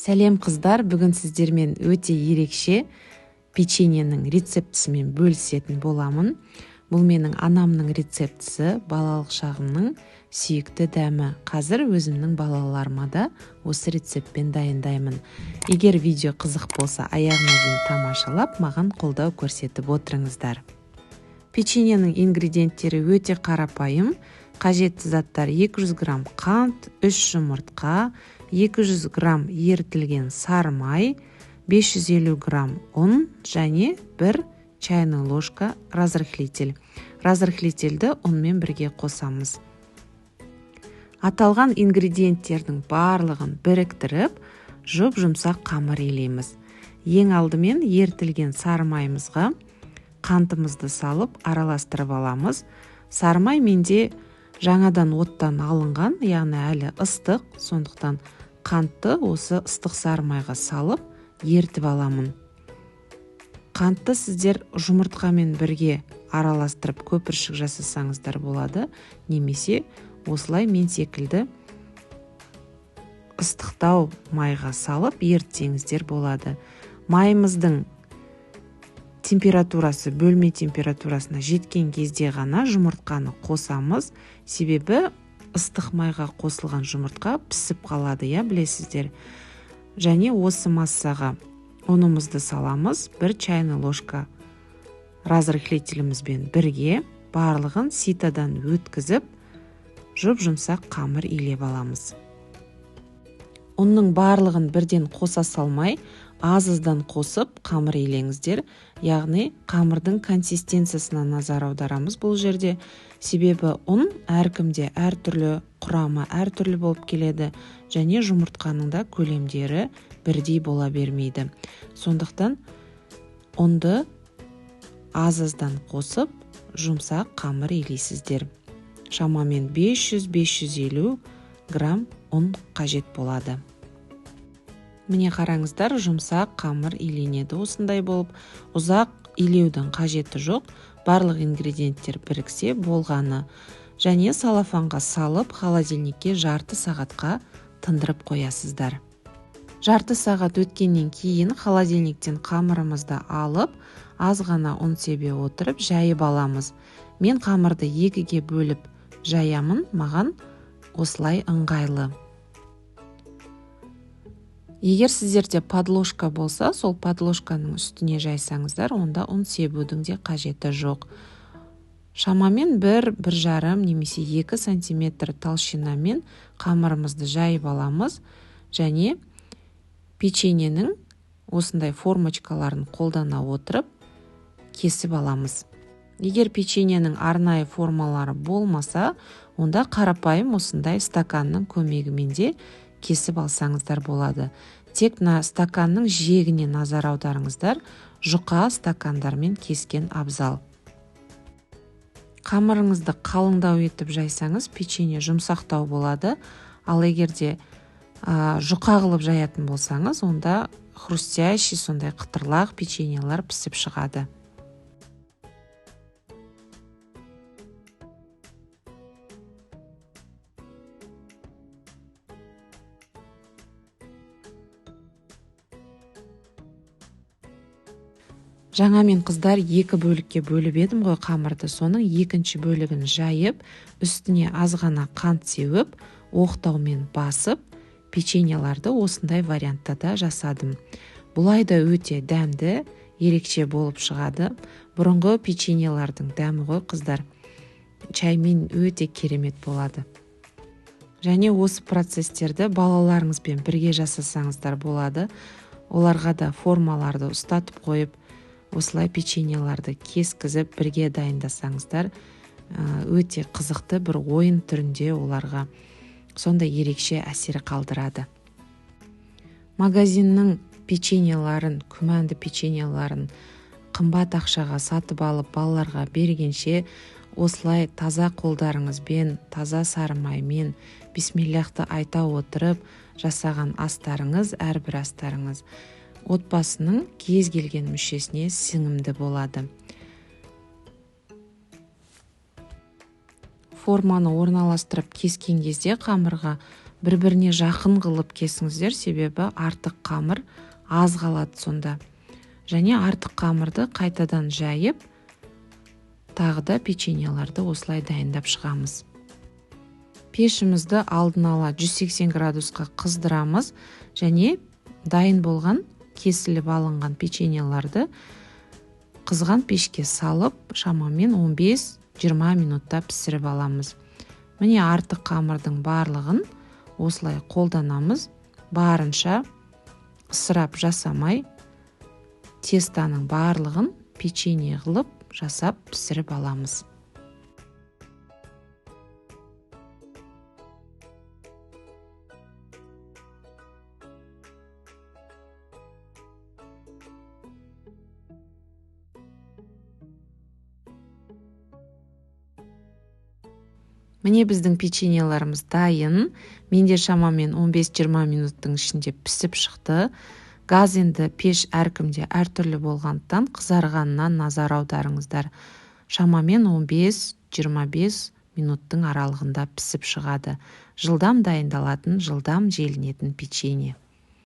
Сәлем, қыздар! Бүгін сіздермен өте ерекше печеньенің рецептісімен бөлісетін боламын. Бұл менің анамның рецептісі, балалық шағымның сүйікті дәмі. Қазір өзімнің балаларыма да осы рецептпен дайындаймын. Егер видео қызық болса, аяғына дейін тамашалап, маған қолдау көрсетіп отырыңыздар. Печеньенің ингредиенттері өте қарапайым. Қажетті заттар: 200 грамм қант, 3 жұмыртқа, 200 грамм ерітілген сары май, 550 грамм ұн және 1 чайная ложка разрыхлитель. Разрыхлительді ұнмен бірге қосамыз. Аталған ингредиенттердің барлығын біріктіріп, жұп-жұмсақ қамыр илейміз. Ең алдымен ерітілген сары майымызға қантымызды салып араластырып аламыз. Сары май менде жаңадан оттан алынған, яғни әлі ыстық, сондықтан қантты осы ыстық сары майға салып ерітіп аламын. Қантты сіздер жұмыртқамен бірге араластырып көпіршік жасасаңыздар болады, немесе осылай мен секілді ыстықтау майға салып ерітсеңіздер болады. Майымыздың температурасы бөлме температурасына жеткен кезде ғана жұмыртқаны қосамыз, себебі ыстық майға қосылған жұмыртқа пісіп қалады, иә, білесіздер. Және осы массаға ұнымызды саламыз, 1 чайный ложка разрыхлителімізбен бірге барлығын ситадан өткізіп, жұп-жұмсақ қамыр илеп аламыз. Ұнның барлығын бірден қоса салмай, аз-аздан қосып қамыр илеңіздер, яғни қамырдың консистенциясына назар аударамыз бұл жерде, себебі ұн әркімде әртүрлі, құрамы әртүрлі болып келеді және жұмыртқаның да көлемдері бірдей бола бермейді. Сондықтан ұнды аз-аздан қосып жұмсақ қамыр илейсіздер. Шамамен 500-550 грамм ұн қажет болады. Міне қараңыздар, жұмсақ қамыр иленеді осындай болып. Ұзақ илеудің қажеті жоқ, барлық ингредиенттер біріксе болғаны. Және салафанға салып, холодильникке жарты сағатқа тындырып қоясыздар. Жарты сағат өткеннен кейін холодильниктен қамырымызды алып, аз ғана ұн себе отырып жайып аламыз. Мен қамырды екіге бөліп жаямын, маған осылай ыңғайлы. Егер сіздерде подложка болса, сол подложканың үстіне жайсаңыздар, онда ұн себудің де қажеті жоқ. Шамамен бір, бір жарым немесе 2 сантиметр толщинамен қамырымызды жайып аламыз және печеньенің осындай формочкаларын қолдана отырып кесіп аламыз. Егер печеньенің арнайы формалары болмаса, онда қарапайым осындай стаканның көмегімен де кесіп алсаңыздар болады. Тек мына стаканның жиегіне назар аударыңыздар, жұқа стакандармен кескен абзал. Қамырыңызды қалыңдау етіп жайсаңыз, печенье жұмсақтау болады. Ал егер де жұқа қылып жаятын болсаңыз, онда хрустящий, сондай қытырлақ печеньелар пісіп шығады. Жаңа мен, қыздар, екі бөлікке бөліп едім ғой қамырды. Соның екінші бөлігін жайып, үстіне аз ғана қант сеуіп, оқтаумен басып, печеньеларды осындай вариантта да жасадым. Бұлай да өте дәмді, ерекше болып шығады. Бұрынғы печеньелардың дәмі ғой, қыздар. Чаймен өте керемет болады. Және осы процестерді балаларыңызбен бірге жасасаңыздар болады. Оларға да формаларды ұстатып қойып, осылай печеньеларды кескізіп бірге дайындасаңыздар, өте қызықты бір ойын түрінде оларға сондай ерекше әсер қалдырады. Магазиннің печеньеларын, күмәнді печеньеларын қымбат ақшаға сатып алып балаларға бергенше, осылай таза қолдарыңызбен, таза сары маймен, бисмиллахты айта отырып жасаған астарыңыз, әрбір астарыңыз отбасының кез келген мүшесіне сіңімді болады. Форманы орналастырып кескен кезде қамырға Бір-біріне жақын қылып кесіңіздер, себебі артық қамыр аз қалады сонда. Және артық қамырды қайтадан жайып, тағы да печеньеларды осылай дайындап шығамыз. Пешімізді алдын ала 180 градусқа қыздырамыз және дайын болған кесіліп алынған печеньеларды қызған пешке салып, шамамен 15-20 минутта пісіріп аламыз. Міне, артық қамырдың барлығын осылай қолданамыз. Барынша ысырап жасамай, тестаның барлығын печенье қылып жасап пісіріп аламыз. Міне, біздің печеньеларымыз дайын. Менде шамамен 15-20 минуттың ішінде пісіп шықты. Газ енді пеш әркімде әртүрлі болғандықтан қызарғанына назар аударыңыздар. Шамамен 15-25 минуттың аралығында пісіп шығады. Жылдам дайындалатын, жылдам желінетін печенье.